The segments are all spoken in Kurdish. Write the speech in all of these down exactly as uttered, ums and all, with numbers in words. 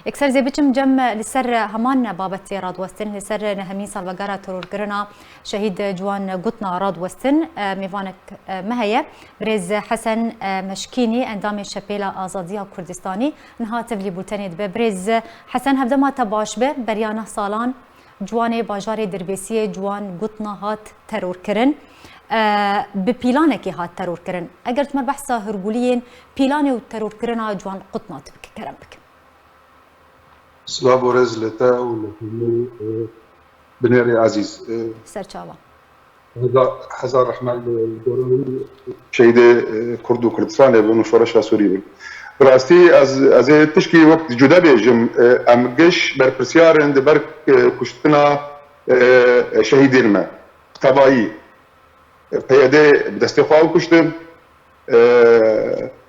Yekser zê biçim cem li ser heman babetê radiwestin, li ser nehemîn salvegara terorkirina şehîd Ciwan Gutna radiwestin, e, mêvanek, e, me heye. Birêz Hesen, e, Meşkînî, endamê Şepêla Azadiya Kurdistanî, niha tevlî bultenê dibe. Birêz Hesen, hevdema te baş be, beriya neh salan Ciwanê bajarê Dirbêsiyê Ciwan Gutna hat terorkirin. E, bi pîlanekê hat terorkirin. Eger tu me behsa hûrguliyên pîlanê û terorkirina Ciwan Gutna tu bike, kerem bike. Silav û rêz li te û li hemû, e, binêrê ezîz. E, Serçavan. Hezar, hezar rehmet li gorî şehîdê, e, Kurd û Kurdistanê bin û şoreşa Sûrî bin. Bi rastî ez, ez ê tişkî wek cuda bêjim, e, em giş berpirsiyar in di ber, e, kuştina, e, şehîdên me. Tevayî. P Y D bi destê xwe ew kuştin. E,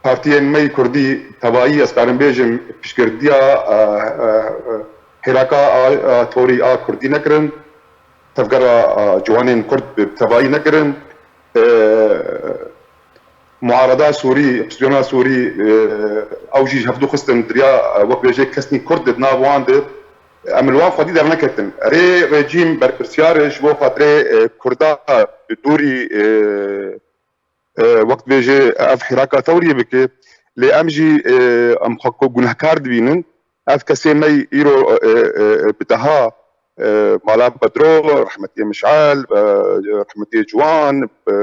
partiyên me yî kurdî tevayî, ez karim bêjim, piştgirdiya, e, e, e, hêraka a, a torî a kurdî nekirin. Tevgera, e, ciwanên kurd bi tevayî nekirin. E, muarada Sûrî, opozîsyona Sûrî, e, ew jî hevdû xistin diriya, e, wek bêjê kesnî kurd di nav wan de, em li wan xwedî derneketin. Erê rejîm berpirsiyar e ji bo xatirê, e, kurda bi dûrî, e, e, wek bêjê ev hîraka tewriyê bike, lê em jî, e, em xwe ku gunehkar dibînin. Ev kesê me îro, e, e, e, bi deha, e, mala Bedro, rehmetiyê Mişel, e, rehmetiyê Ciwan, e,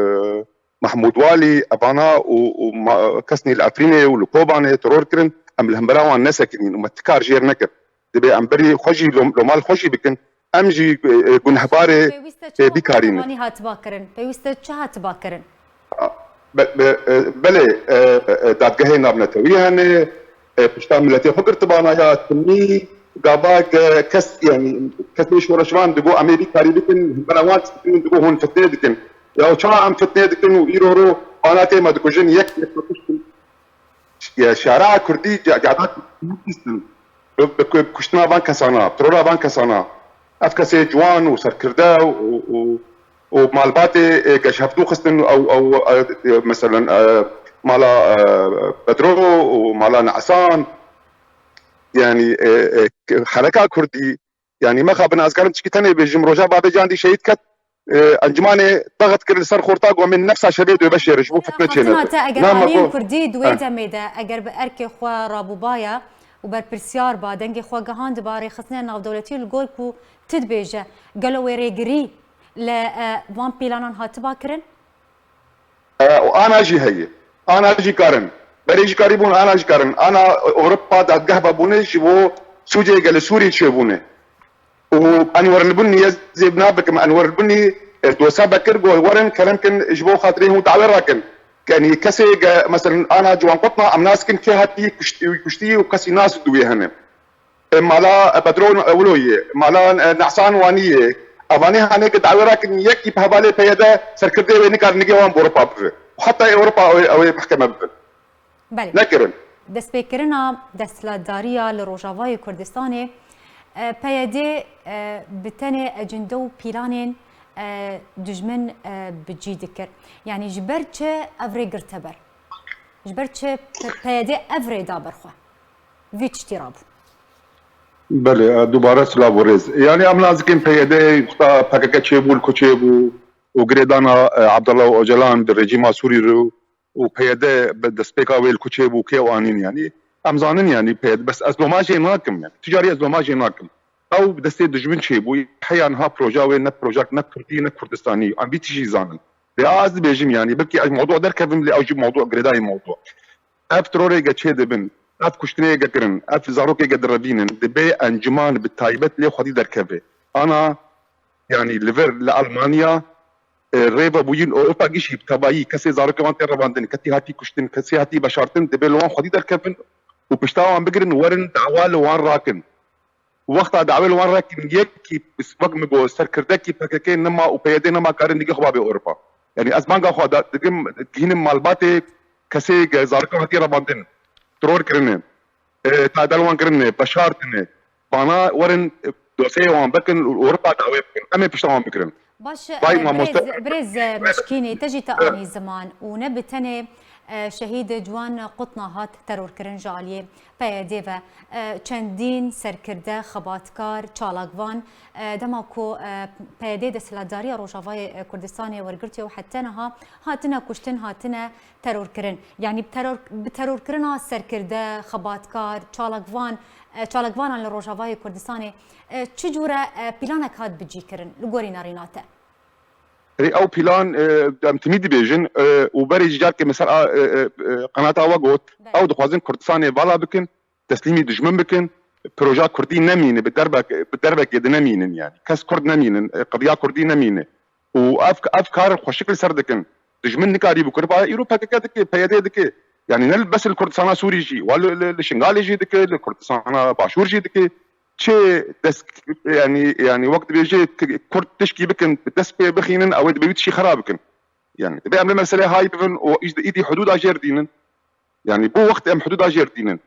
Mehmûd Walî, evana û, û ma-, kesnî li Efrînê û li Kobanê teror kirin, em li hembera wan nesekinîn û me ti kar jêr nekir. Dibê em berî xwe jî lo-, lomal xwe jî bikin, em jî, e, e, gunehbarê, pêwîst e çi e, bikarînin. Hatiba kirin? Pêwîst e çi hatiba kirin? A, be-, be-, e, belê, e, e, dadgehê navnetewî hene, e, pişta miletê xwe girtibana ya timî, gava ke-, kes, yani, kesê şoreşvan digo em ê vî karî bikin, bera wan dikin, digo hûn fitnê dikin. Ya çawa em fitnê dikin û îro ro bana tê me dikujin, yek yek me kuştin. Ya şara Kurdî, ca-, cada Kurdî kuştin. Bi, bi, bi kuştina van kesana, terora van kesana. Ev kesê ciwan û serkirde û, û, û malbatê, e, geş hevdû xistin ew, ew, e, e, meselen, e, mala, e, Bedro û mala Nesan. Yani, e, e, hereka Kurdî, yani, mexabin, ez karim tişkî tenê bêjim, roja Babê Candî şehîd ket, e, encûmanê daxit kir li ser xorta ku em ê nefsa şevê dê veşêrin, ji bo fitne çêne. Xatina te, eger aliyên Kurdî di wê demê de, eger bi erkê xwe rabûbaya û berpirsiyar ba, dengê xwe gehandiba rêxistinên navdewletî, li gor ku tu dibêje, gelo wê rêgirî li, e, van pîlanan hatiba kirin? E, û ana jî heye. Ana jî karin. Berê jî karîbûn, ana jî karin. Ana Ewropa dadgeh vebûne ji bo sûcê gelê Sûrî çêbûne. Û Enwer Binî, ez zêbna bikim, Enwer Binî, e, dosa vekir, got, werin, kerem kin, ji bo xatirê hûn dawê rakin. Kenî kesê ge, meselen, ana Ciwan Gutna, em nas kin kê hatî kuşt-, kuştî û kesî nas di wê hene. E, mala, e, Bedro, e, Wilo ye, mala, e, Nesan Wanî ye. Evanê hanê ke dawê rakin yekî bi hevalê P Y D serkirdê wê nikare nigê wan bi Ewropa bibe. Heta Ewropa ew ê, ew ê mehkeme bibe. Belê. Nekirin. Destpêkirina desthilatdariya li Rojavayê Kurdistanê, e, P Y D, e, bi tenê ecinde û pîlanên, e, dijmin, e, bi cî dikir. Yanî ji ber çi ev rê girte ber? Ji ber çi P-, P Y D ev rê da ber xwe? Vî tiştî rabû. Belê, e, dubare silav û rêz. Yani em nazikin P Y D, wexta P K K çêbû, li ku çêbû û girêdana, e, Abdullah Ocalan bi rejîma Sûrî re û P Y D bi destpêka wê li ku çêbû, kê û anîn yani. Em zanin yani P Y D, bes ez lomajê nakim yani. Ticarî ez lomajê nakim. Ew bi destê dijmin çêbû. Heya niha proja wê ne projak ne Kurdî ne Kurdistanî. Em vî tişî zanin. Lê ez dibêjim yani, belkî ez mewdû derkevim, lê ew jî mewdû, girêdayî mewdû. Ev terorê ge çê dibin, ev kuştinê ge kirin, ev zarokê ge direvînin, dibê encûman bi taybet lê xwedî derkeve. Ana, yanî li vir li Almanya, e, rêvebûyîn Ewropa gişî bi tevayî kesê zarokê wan tê revandin, kesî hatî kuştin, kesî hatî veşartin, dibê li wan xwedî derkevin û pişta wan bigirin, werin dawa li wan rakin. Wexta dawê li wan re kirin, yekî wek min got, serkirdekî P K K nema û P Y D nema karin digê xwe babê Ewropa. Yanî ez banga xwe da dikim, dihînim malbatê kesê ke zarika hatiye revandin, teror kirine, e, tadel wan kirine, veşartine, bana werin, e, dosyeyê wan vekin û Ewropa dawê bikin. Em ê pişta wan bikirin. Baş, Vay e, mamoste. Birêz, birêz, e, Meşkînî, te jî te anî ziman û ne bi tenê, E, Şehîd Ciwan Qutna hat terorkirin ji aliyê P Y D ve. E, çendîn serkirde, xebatkar, çalakvan, e, dema ku, e, P Y D desthilatdariya Rojavayê, e, Kurdistanê wergirtiye û heta niha hatine kuştin, hatine terorkirin. Yanî bi teror, bi terorkirina serkirde, xebatkar, çalakvan, e, çalakvanan li Rojavayê Kurdistanê, e, çi cûre, e, planek hat bicîkirin li gorî nerîna te? Erê, ew plan, e, em timî dibêjin, e, û berê jî carkê min ser a, e, e, e, qenata we got, Belê. Ew dixwazin Kurdistanê vala bikin, teslîmî dijmin bikin, proja Kurdî nemîne, bi derbek, bi derbekê de nemînin yani. Kes Kurd nemînin, e, qediya Kurdî nemîne. Û ev, ev kar xweşik li ser dikin. Dijmin nikarî bû kiribaya, îro P K K dike, P Y D dike. Yani ne bes li Kurdistana Sûrî jî, wa li, li, li Şingalê jî dike, li Kurdistana Başûr jî dike. Çi dest, yani, yani wek dibêje, Kurd tişkî bikin, dest pê bixînin, ew ê dibe wî tişkî xera bikin. Yani, dibe em li meselê hay bibin û îş-, îdî hudûda jêr dînin. Yani, bo wext em hudûda jêr dînin.